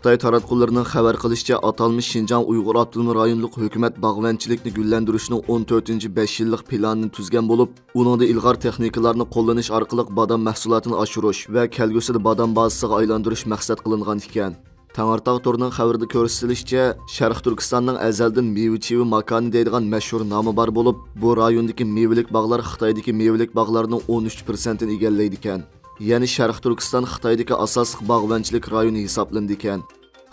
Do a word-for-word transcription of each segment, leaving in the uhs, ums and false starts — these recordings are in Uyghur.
خىتاي تاراتقۇلىرىنىڭ خەۋەر قىلىشىچە، ئاتالمىش شىنجاڭ ئۇيغۇر ئاپتونوم رايونلۇق ھۆكۈمەت باغۋەنچىلىكنى گۈللەندۈرۈشنىڭ ئون تۆتىنچى بەش يىللىق پىلانىنى تۈزگەن بولۇپ، ئۇنىڭدا ئىلغار تېخنىكىلارنى قوللىنىش ئارقىلىق بادام مەھسۇلاتىنى ئاشۇرۇش ۋە كەلگۈسىدە بادام بازىسىغا ئايلاندۇرۇش مەقسەت قىلىنغان ئىكەن. تەڭرىتاغ تورىنىڭ خەۋىرىدە كۆرسىتىلىشىچە، شەرقىي تۈركىستاننىڭ ئەزەلدىن مېۋە-چېۋە ماكانى دەيدىغان مەشھۇر نامى بار بولۇپ، بۇ رايوندىكى مېۋىلىك باغلار خىتايدىكى مېۋىلىك باغلارنىڭ ئون ئۈچ پىرسەنتىنى ئىگىلەيدىكەن. يەنى شەرقىي تۈركىستان خىتايدىكى ئاساسلىق باغۋەنچىلىك رايونى ھېسابلىنىدىكەن.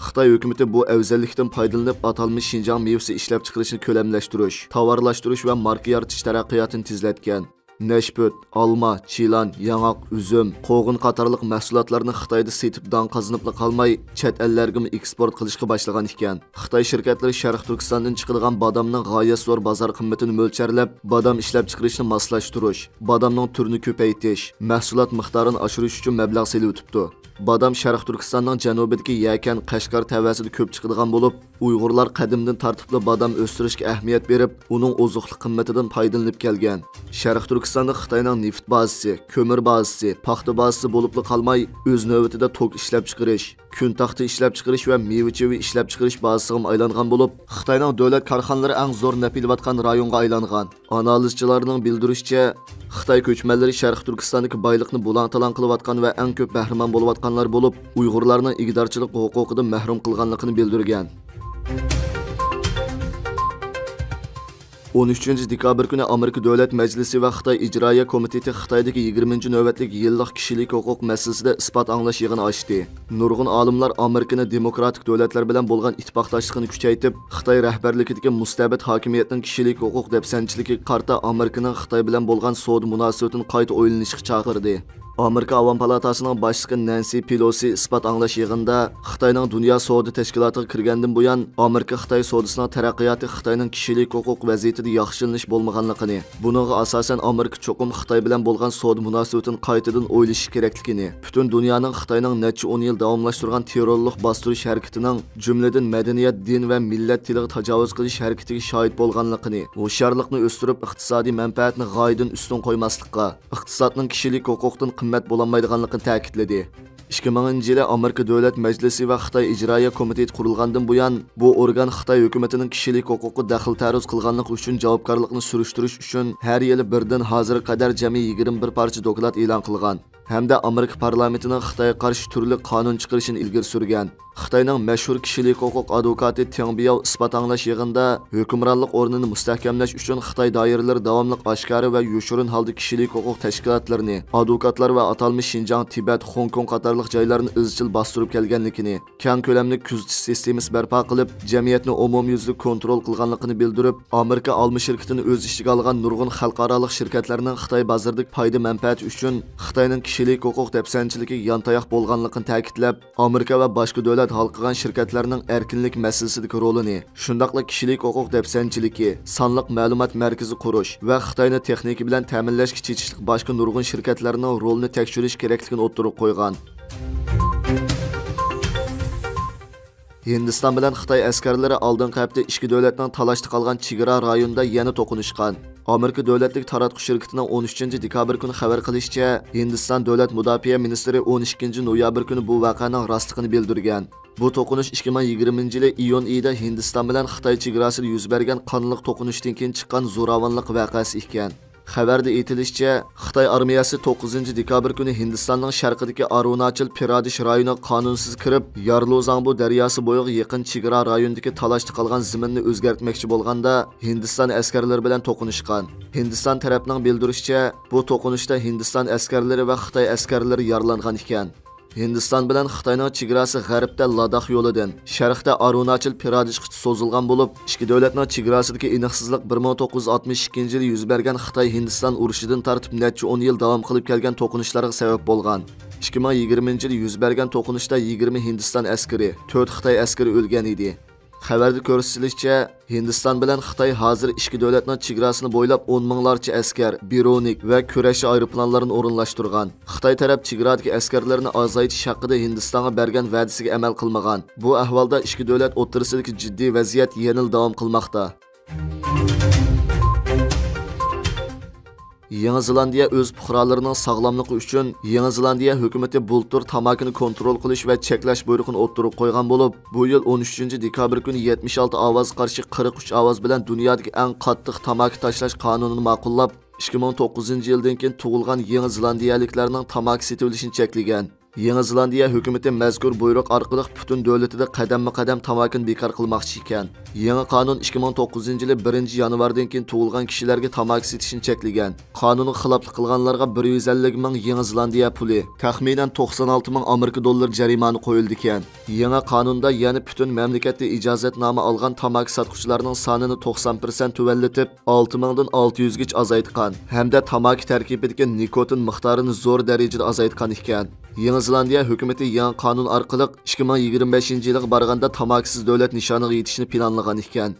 خىتاي ھۆكۈمىتى بۇ ئەۋزەللىكتىن پايدىلىنىپ، ئاتالمىش شىنجاڭ مېۋىسى ئىشلەپچىقىرىشنى كۆلەملەشتۈرۈش، تاۋارلاشتۇرۇش ۋە ماركا يارىتىش تەرەققىياتىنى تېزلەتكەن. نەشپۈت، ئالما، چىلان، ياڭاق، ئۈزۈم، قوغۇن قاتارلىق مەھسۇلاتلارنى خىتايدا سېتىپ داڭ قازىنىپلا قالماي، چەت ئەللەرگىمۇ ئېكسپورت قىلىشقا باشلىغان ئىكەن. خىتاي شىركەتلىرى شەرقىي تۈركىستاندىن چىقىدىغان بادامنىڭ غايەت زور بازار قىممىتىنى مۆلچەرلەپ، بادام ئىشلەپچىقىرىشنى ماسلاشتۇرۇش، بادامنىڭ تۈرىنى كۆپەيتىش، مەھسۇلات مىقدارىنى ئاشۇرۇش ئۈچۈن مەبلەغ سېلىۋېتىپتۇ. بادام شەرقىي تۈركىستاننىڭ جەنۇبىدىكى يەكەن، قەشقەر تەۋەسىدە كۆپ چىقىدىغان بولۇپ، ئۇيغۇرلار قەدىمدىن تارتىپلا بادام ئۆستۈرۈشكە ئەھمىيەت بېرىپ، ئۇنىڭ ئوزۇقلۇق قىممىتىدىن پايدىلىنىپ كەلگەن. شەرقىي تۈركىستاندا خىتاينىڭ نېفىت بازىسى، كۆمۈر بازىسى، پاختا بازىسى بولۇپلا قالماي، ئۆز نۆۋىتىدە توك ئىشلەپچىقىرىش، كۈن تاختا ئىشلەپچىقىرىش ۋە مېۋە-چېۋە ئىشلەپچىقىرىش بازىسىغىمۇ ئايلانغان بولۇپ، خىتاينىڭ دۆلەت كارخانىلىرى ئەڭ زور نەپ ئېلىۋاتقان رايونغا ئايلانغان. ئانالىزچىلارنىڭ بىلدۈرۈشىچە، خىتاي كۆچمەنلىرى شەرقىي تۈركىستاندىكى بايلىقنى بۇلاڭ-تالاڭ قىلىۋاتقان ۋە ئەڭ كۆپ بەھرىمەن بولۇۋاتقانلار بولۇپ، ئۇيغۇرلارنىڭ ئىگىدارچىلىق ھوقۇقىدىن مەھرۇم قىلغانلىقىنى بىلدۈرگەن. ئون ئۈچىنچى دېكابىر كۈنى ئامېرىكا دۆلەت مەجلىسى ۋە خىتاي ئىجرائىيە كومىتېتى خىتايدىكى يىگىرمىنچى نۆۋەتلىك يىللىق كىشىلىك ھوقۇق مەسىلىسىدە ئىسپات ئاڭلاش يىغىنى ئاچتى. نۇرغۇن ئالىملار ئامېرىكىنى دېموكراتىك دۆلەتلەر بىلەن بولغان ئىتتىپاقداشلىقىنى كۈچەيتىپ، خىتاي رەھبەرلىكىدىكى مۇستەبىت ھاكىمىيەتنىڭ كىشىلىك ھوقۇق دەپسەندىچىلىكىگە قارىتا ئامېرىكىنىڭ خىتاي بىلەن بولغان سودا مۇناسىۋىتىنى قايتا ئويلىنىشقا چاقىردى. ئامېرىكا ئاۋام پالاتاسىنىڭ باشلىقى نەنسى پېلوسى ئىسپات ئاڭلاش يىغىنىدا خىتاينىڭ دۇنيا سودا تەشكىلاتىغا كىرگەندىن بۇيان، ئامېرىكا-خىتاي سودىسىنىڭ تەرەققىياتى خىتاينىڭ كىشىلىك ھوقۇق ۋەزىيىتىدە ياخشىلىنىش بولمىغانلىقىنى، بۇنىڭغا ئاساسەن ئامېرىكا چوقۇم خىتاي بىلەن بولغان سودا مۇناسىۋىتىنى قايتىدىن ئويلىشى كېرەكلىكىنى، پۈتۈن دۇنيانىڭ خىتاينىڭ نەچچە ئون يىل داۋاملاشتۇرغان تېررورلۇق باستۇرۇش ھەرىكىتىنىڭ، جۈملىدىن مەدەنىيەت، دىن ۋە مىللەت تىلىغا تاجاۋۇز قىلىش ھەرىكىتىگە شاھىت بولغانلىقىنى، ھوشيارلىقنى ئۆستۈرۈپ، ئىقتىسادىي مەنپەئەتنى غايىدىن ئۈستۈن قويماسلىققا، ئىقتىسادنىڭ كىشىلىك ھوقۇقتىن قىممەت بولالمايدىغانلىقىنى تەكىتلىدى. ئىككى مىڭىنچى يىلى ئامېرىكا دۆلەت مەجلىسى ۋە خىتاي ئىجرائىيە كومىتېتى قۇرۇلغاندىن بۇيان، بۇ ئورگان خىتاي ھۆكۈمىتىنىڭ كىشىلىك ھوقۇققا دەخلى-تەرۇز قىلغانلىقى ئۈچۈن جاۋابكارلىقنى سۈرۈشتۈرۈش ئۈچۈن ھەر يىلى بىردىن ھازىرغا قەدەر جەمئىي يىگىرمە بىر پارچە دوكلات ئېلان قىلغان ھەمدە ئامېرىكا پارلامېنتىنىڭ خىتايغا قارشى تۈرلۈك قانۇن چىقىرىشىنى ئىلگىرى سۈرگەن. خىتاينىڭ مەشھۇر كىشىلىك ھوقۇق ئادۋوكاتى تياڭ بياۋ ئىسپات ئاڭلاش يىغىنىدا ھۆكۈمرانلىق ئورنىنى مۇستەھكەملەش ئۈچۈن خىتاي دائىرىلىرى داۋاملىق ئاشكارا ۋە يوشۇرۇن ھالدا كىشىلىك ھوقۇق تەشكىلاتلىرىنى، ئادۋوكاتلار ۋە ئاتالمىش شىنجاڭ، تىبەت، خوڭكوڭ قاتارلىق جايلارنى ئىزچىل باستۇرۇپ كەلگەنلىكىنى، كەڭ كۆلەملىك كۆزىتىش سىستېمىسى بەرپا قىلىپ، جەمئىيەتنى ئومۇميۈزلۈك كونترول قىلغانلىقىنى بىلدۈرۈپ، ئامېرىكا ئالما شىركىتىنى ئۆز ئىچىگە ئالغان نۇرغۇن خەلقئارالىق شىركەتلەرنىڭ خىتاي بازىرىدىكى پايدا مەنپەئەتى ئۈچۈن خىتاينىڭ كىشىلىك ھوقۇق دەپسەندىچىلىكىگە يانتاياق بولغانلىقىنى تەكىتلەپ، ئامېرىكا ۋە باشقا دۆلەت ھالقىغان شىركەتلەرنىڭ ئەركىنلىك مەسىلىسىدىكى رولىنى، شۇنداقلا كىشىلىك ھوقۇق دەپسەندىچىلىكى، سانلىق مەلۇمات مەركىزى قۇرۇش ۋە خىتاينى تېخنىكا بىلەن تەمىنلەشكە چېتىشلىق باشقا نۇرغۇن شىركەتلەرنىڭ رولىنى تەكشۈرۈش كېرەكلىكىنى ئوتتۇرىغا قويغان. ھىندىستان بىلەن خىتاي ئەسكەرلىرى ئالدىنقى ھەپتە ئىككى دۆلەتنىڭ تالاشتا قالغان چېگرا رايونىدا يەنە توقۇنۇشقان. ئامېرىكا دۆلەتلىك تاراتقۇ شىركىتىنىڭ ئون ئۈچىنچى دېكابىر كۈنى خەۋەر قىلىشىچە، ھىندىستان دۆلەت مۇداپىئە مىنىستىرى ئون ئىككىنچى نويابىر كۈنى بۇ ۋەقەنىڭ راستلىقىنى بىلدۈرگەن. بۇ توقۇنۇش ئىككى مىڭ يىگىرمىنچى يىلى ئىيۇن ئېيىدا ھىندىستان بىلەن خىتاي چېگراسىدا يۈز بەرگەن قانلىق توقۇنۇشتىن كېيىن چىققان زوراۋانلىق ۋەقەسى ئىكەن. خەۋەردە ئېيتىلىشىچە، خىتاي ئارمىيەسى توققۇزىنچى دېكابىر كۈنى ھىندىستاننىڭ شەرقىدىكى ئارۇناچال پىرادېش رايونىغا قانۇنسىز كىرىپ، يارلۇزاڭبۇ دەرياسى بويىغا يېقىن چېگرا رايونىدىكى تالاشتا قالغان زېمىننى ئۆزگەرتمەكچى بولغاندا، ھىندىستان ئەسكەرلىرى بىلەن توقۇنۇشقان. ھىندىستان تەرەپنىڭ بىلدۈرۈشىچە، بۇ توقۇنۇشتا ھىندىستان ئەسكەرلىرى ۋە خىتاي ئەسكەرلىرى يارىلانغان ئىكەن. ھىندىستان بىلەن خىتاينىڭ چېگراسى غەربتە لاداخ يولىدىن، شەرقتە ئارۇناچال پىرادېشقىچە سوزۇلغان بولۇپ، ئىككى دۆلەتنىڭ چېگراسىدىكى ئېنىقسىزلىق بىر مىڭ توققۇز يۈز ئاتمىش ئىككىنچى يىلى يۈز بەرگەن خىتاي-ھىندىستان ئۇرۇشىدىن تارتىپ نەچچە ئون يىل داۋام قىلىپ كەلگەن توقۇنۇشلارغا سەۋەب بولغان. ئىككى مىڭ يىگىرمىنچى يىلى يۈز بەرگەن توقۇنۇشتا يىگىرمە ھىندىستان ئەسكىرى، تۆت خىتاي ئەسكىرى ئۆلگەن ئىدى. خەۋەردە كۆرسىتىلىشىچە، ھىندىستان بىلەن خىتاي ھازىر ئىككى دۆلەتنىڭ چېگراسىنى بويلاپ ئون مىڭلارچە ئەسكەر، بىرونىك ۋە كۈرەشچى ئايروپىلانلارنى ئورۇنلاشتۇرغان. خىتاي تەرەپ چېگرادىكى ئەسكەرلەرنى ئازايتىش ھەققىدە ھىندىستانغا بەرگەن ۋەدىسىگە ئەمەل قىلمىغان. بۇ ئەھۋالدا ئىككى دۆلەت ئوتتۇرىسىدىكى جىددىي ۋەزىيەت يەنىلا داۋام قىلماقتا. يېڭى زېلاندىيە ئۆز پۇقرالىرىنىڭ ساغلاملىقى ئۈچۈن يېڭى زېلاندىيە ھۆكۈمىتى بۇلتۇر تاماكىنى كونترول قىلىش ۋە چەكلەش بۇيرۇقىنى ئوتتۇرىغا قويغان بولۇپ، بۇ يىل ئون ئۈچىنچى دېكابىر كۈنى يەتمىش ئالتە ئاۋاز قارشى قىرىق ئۈچ ئاۋاز بىلەن دۇنيادىكى ئەڭ قاتتىق تاماكا تاشلاش قانۇنىنى ماقۇللاپ، ئىككى مىڭ توققۇزىنچى يىلدىن كېيىن تۇغۇلغان يېڭى زېلاندىيەلىكلەرنىڭ تاماكا سېتىۋېلىشىنى چەكلىگەن. يېڭى زېلاندىيە ھۆكۈمىتى مەزكۇر بۇيرۇق ئارقىلىق پۈتۈن دۆلىتىدە قەدەممۇ قەدەم تاماكىنى بىكار قىلماقچى ئىكەن. يېڭى قانۇن ئىككى مىڭ توققۇزىنچى يىلى بىرىنچى يانۋاردىن كېيىن تۇغۇلغان كىشىلەرگە تاماكا سېتىشنى چەكلىگەن. قانۇنغا خىلاپلىق قىلغانلارغا بىر يۈز ئەللىك مىڭ يېڭى زېلاندىيە پۇلى، تەخمىنەن توقسان ئالتە مىڭ ئامېرىكا دوللىرى جەرىمانە قويۇلىدىكەن. يېڭى قانۇندا يەنە پۈتۈن مەملىكەتتە ئىجازەتنامە ئالغان تاماكا ساتقۇچىلارنىڭ سانىنى توقسان پىرسەنت تۆۋەنلىتىپ، ئالتە مىڭدىن ئالتە يۈزگىچە ئازايتقان ھەمدە تاماكا تەركىبىدىكى نىكوتىن مىقدارىنى زور دەرىجىدە ئازايتقان ئىكەن. يېڭى زېلاندىيە ھۆكۈمىتى يېڭى قانۇن ئارقىلىق ئىككى مىڭ يىگىرمە بەشىنچى يىلغا بارغاندا تاماكىسىز دۆلەت نىشانىغا يېتىشنى پىلانلىغان ئىكەن.